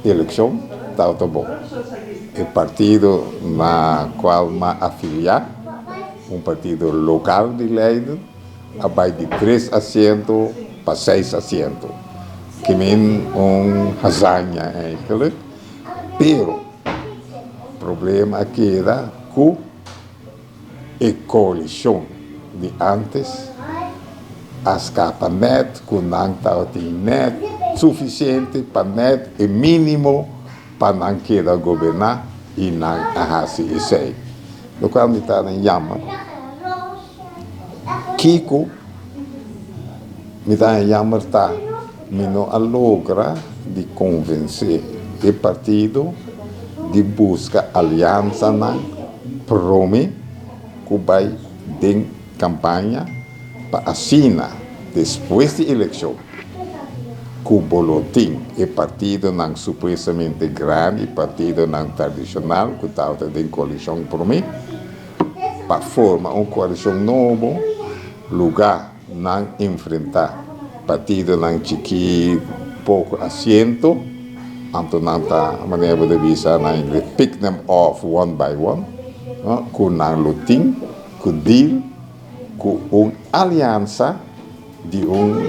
elekshon tabata bon. E partido na kual m'a afiliá, un partido lokal di Leiden, a bai di tres asiento pa seis asiento. Ke men un hazaña eigenlijk. Pero problema a keda ku e koalishon di antes a skapa nèt ku nan tabatin nèt sufisiente pa nèt e mínimo pa nan keda goberná i nan a hasi esei. Lokual mi ta den yama kiko mi ta den yammer ta mi no a logra di konvensé e partido di buska aliansanan promé ku bai den kampaña pa asina despues di elekshon ku bo lo tin e partidonan supuestamente grandi, partidonan tradishonal ku tabata den koalishon promé, pa forma un koalishon nobo, lugá nan enfrentá partidonan chikí poko asiento, anto nan ta, manera bo ta bisa na ingles, pick them off one by one, ku nan lo tin ku deal ku un aliansa di un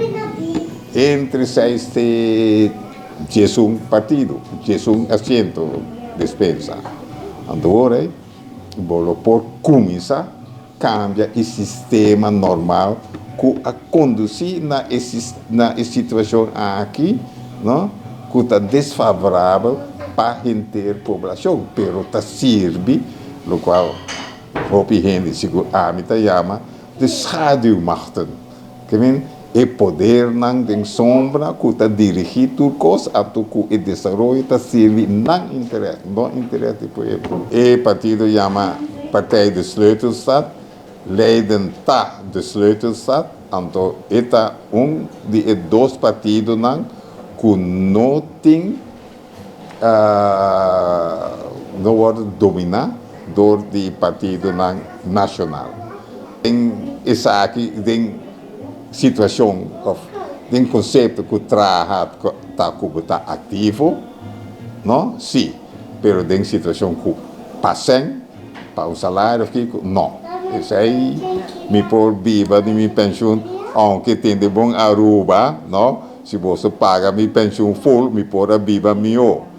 entre seis te 11 partido, 11 asiento, despensa. Anto ora bo lo por kuminsá kambia e sistema normal ku a kondusí na e situashon aki, no, ku ta desfavorabel pa henter poblashon, pero ta sirbi lokual hopi hende, sigur ami, ta yama de schaduwmachten. Ke men e podernan den sombra ku ta dirigí tur kos, anto ku e desaroyo ta sirbi nan interes, no interes di pueblo. E partido yama Partij de Sleutelstad, Leiden ta de Sleutelstad, anto e ta un di e dos partidonan ku no tin no wòrdu dominá dor di partidonan nashonal. Den esaki, den situashon òf den konsepto ku traha ta ku bo ta aktivo, no? Sí, pero den situashon ku pa sèn, pa un salario òf kiko, no. Esei mi por biba di mi penshun, ounke tende bon Aruba, no? Si boso paga mi penshun full, mi por a biba mihó.